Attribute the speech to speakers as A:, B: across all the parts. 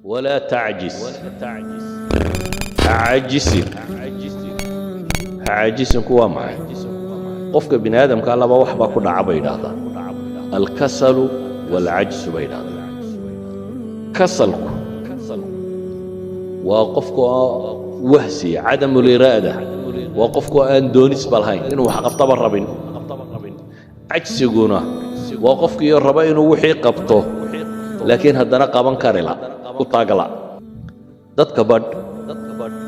A: Walaa tacjis, ha caajisin. Ha caajisinku waa maxay? Qofka bini aadamka laba wax baa ku dhaca bay yidhaahdaan: alkasalu waalcajsu bay yidhahdaan. Kasalku waa qofka oo wahsiya, cadamu liraada, waa qofku aan doonisba lahayn inuu wax qabtaba rabin. Cajsiguna waa qofkiio raba inuu wixii qabto, laakiin haddana qaban karila u taagla. Dadka badh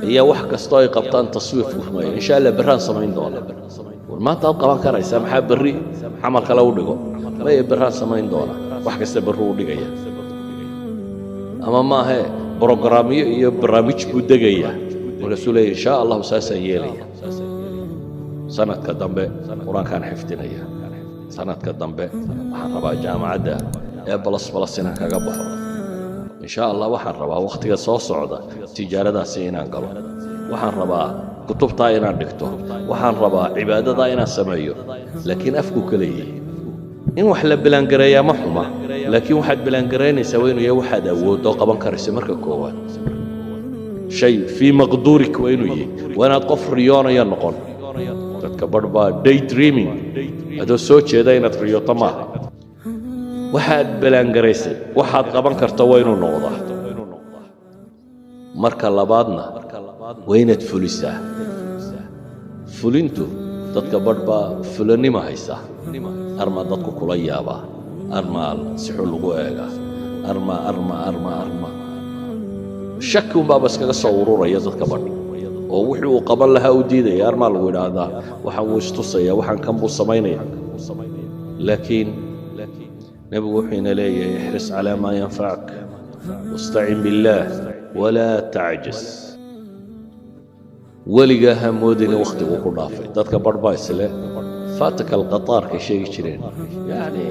A: ayaa wax kastoo ay qabtaan taswiif ku rumeeya: "Insha Allah, berraan samayn doona." War, maanta aad qaban karaysaa, maxaa berri camal kale u dhigo? Maya, berraan samayn doona. Wax kasta berri u dhigaya, ama maahee brogaraamyo iyo barnaamij buu degaya. Markaasuu leeya: "Insha Allahu, saasaan yeelaya. Sanadka dambe Qur-aankaan xifdinaya. Sanadka dambe waxaan rabaa jaamacadda ee plus plus inaan kaga baxo. Insha Allah, waxaan rabaa wakhtiga soo socda tijaaradaasi inaan galo. Waxaan rabaa kutubtaa inaan dhigto. Waxaan rabaa cibaadadaa inaan sameeyo." Laakiin afkuu ka leeyahay. In wax la plan gareeyaa ma xuma, laakiin waxaad plan garaynaysaa waa inuu yahay waxaad awoodoo qaban karaysa. Marka koowaad, shay fii maqduurik waa inuu yahay. Waa inaad qof riyoonaya noqon. Dadka barh baa day dreaming, adoo soo jeeda inaad riyooto maaha. Waxaad plan garaysay waxaad qaban karta waa inuu noqdaa. Marka labaadna, waa inaad fulisaa. Fulintu, dadka barh baa fulanima haysa. Armaa dadku kula yaabaa, armaa si xun lagu eegaa, arma arma arma arma shaki unbaaba iskaga soo ururaya dadka badh oo wixii uu qaban lahaa u diidaya. Armaa lagu idhaahdaa, waxaan wuu istusaya, waxaan kan buu samaynaya. Laakiin Nebigu wuxuu ina leeyahay: احرص على ما ينفعك واستعن بالله ولا تعجز. Weligaa ha moodina wakhtigu ku dhaafay. Dadka barh baa isle فاتك القطار kay sheegi jireen, yacni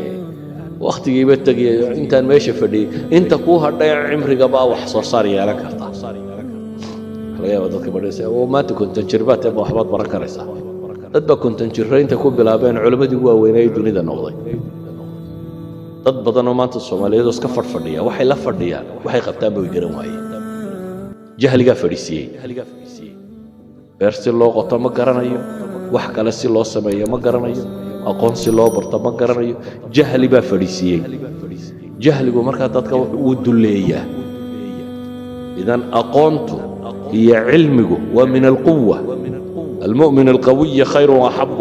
A: wakhtigiiba tegayo intaan meesha fadhiyey. Inta kuu hadhay cimrigabaa wax soo saar yeelan karta. Laga yaaba dadka badhaysa oo maanta 50 jir baad ma waxbaad baran karaysaa. Dad baa 50 jirro inta ku bilaabeen culammadii ugu waaweynaa ee dunida noqday. Dad badan oo maanta Soomaaliyeed oo iska fadhfadhiya, waxay la fadhiyaan, waxay qabtaan bay garan waayeen. Jahligaa fadhiisiiyey. Beer si loo qoto ma garanayo, wax kale si loo sameeyo ma garanayo, aqoon si loo barto ma garanayo. Jahli baa fadhiisiiyey. Jahligu markaa dadka wuu dulleeyaa. Idan aqoontu iyo cilmigu waa min alquwa. المؤمن القوي خير وأحب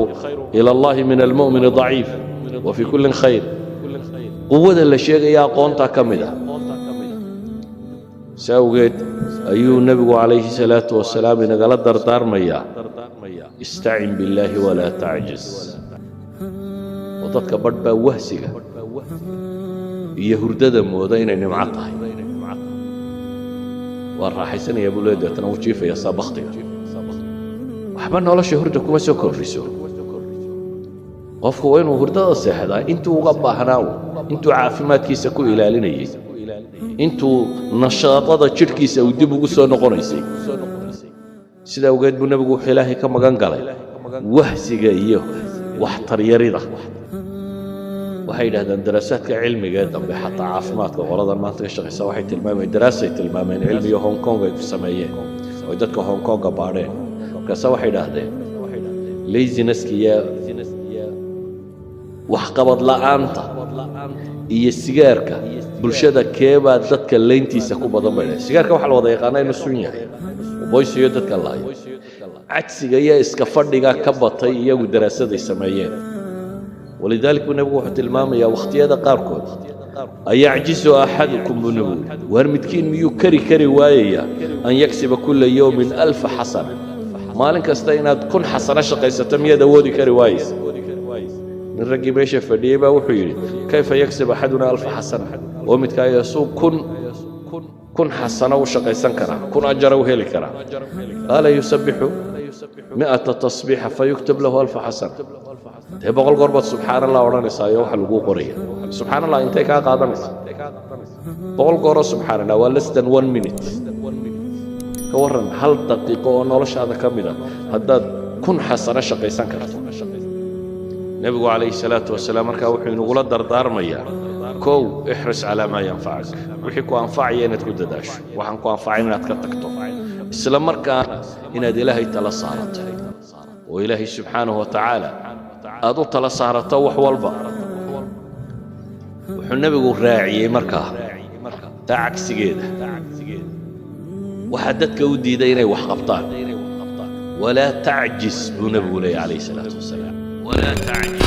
A: إلى الله من المؤمن الضعيف وفي كل خير. Quwada la sheegaya aqoontaa ka mid ah. Si awgeed ayuu Nebigu calayhi salaatu wasalaam inagala dardaarmayaa: استعن بالله ولا تعجز. Oo dadka badh baa wahsiga iyo hurdada mooda inay nimco tahay. Waa raaxaysanaya buu lee, deetana wuu jiifaya saa baktiga. Waxba nolosha hurda kuma soo kordhiso. Qofku waa inuu hurdada seexdaa intuu uga baahnaa, intuu caafimaadkiisa ku ilaalinayey, intuu nashaadada jidhkiisa uu dib ugu soo noqonaysay. Sida awgeed buu Nebigu wuxuu Ilaahay ka magan galay wahsiga iyo waxtaryarida. Waxay yidhahdaan daraasaadka cilmiga ee dambe, xataa caafimaadka qoladan maanta ka shaqaysa, waxay tilmaameen, daraasay tilmaameen cilmiga Hong Kong ay ku sameeyeen oy dadka Hong Konga baadheen. Markaase waxay idhaahdeen laziness ka iyo waxqabad la'aanta iyo sigaarka bulshada keebaa dadka layntiisa ku badan bay dhahen. Sigaarka waxaa la wada yaqaanaa inuu sun yahay, boysiyo dadka laayo. Cajsiga iyo iska fadhiga ka batay iyagu daraasaday sameeyeen. ولذلك buu Nebigu wuxuu tilmaamayaa wakhtiyada qaarkood: أيعجز أحدكم, buu Nebigu yidhi, waar midkiin miyuu kari kari waayayaa أن يكسب كل يوم 1000 حسنة? Maalin kasta inaad 1000 xasano shaqaysato miyaad awoodi kari waayeysa? Nin raggii meesha fadhiyey baa wuxuu yidhi: كيف يكسب أحدنا 1000 حسنة? Oo midkaayo suu 1000 xasano u shaqaysan karaa, 1000 ajara u heli karaa? قال: يسبح 100 تسبيحة فيكتب له 1000 حسنة. Dee 100 goor baad subxaan Allah odhanaysaa iyo waxa laguu qoraya. Subxaan Allah intay kaa qaadanaysa? 100 gooroo subxaan Allah waa less than one minute. Ka warran hal daqiiqo oo noloshaada ka mid a haddaad 1000 xasano shaqaysan karto? Nebigu calayhi salaatu wasalaam markaa wuxuu inagula dardaarmayaa Kow, احرص على ما ينفعك, wixii ku anfacaya inaad ku dadaasho, waxaan ku anfacayn inaad ka tagto, isla markaana inaad Ilaahay tala saarato oo Ilaahay subxaanahu wa tacaala aad u tala saarato wax walba. Wuxuu Nebigu raaciyey markaa taa cagsigeeda, waxaa dadka u diiday inay wax qabtaan. ولا تعجز buu Nebigu leeyay, calayhi salaatu wasalaam, ولا تعجز.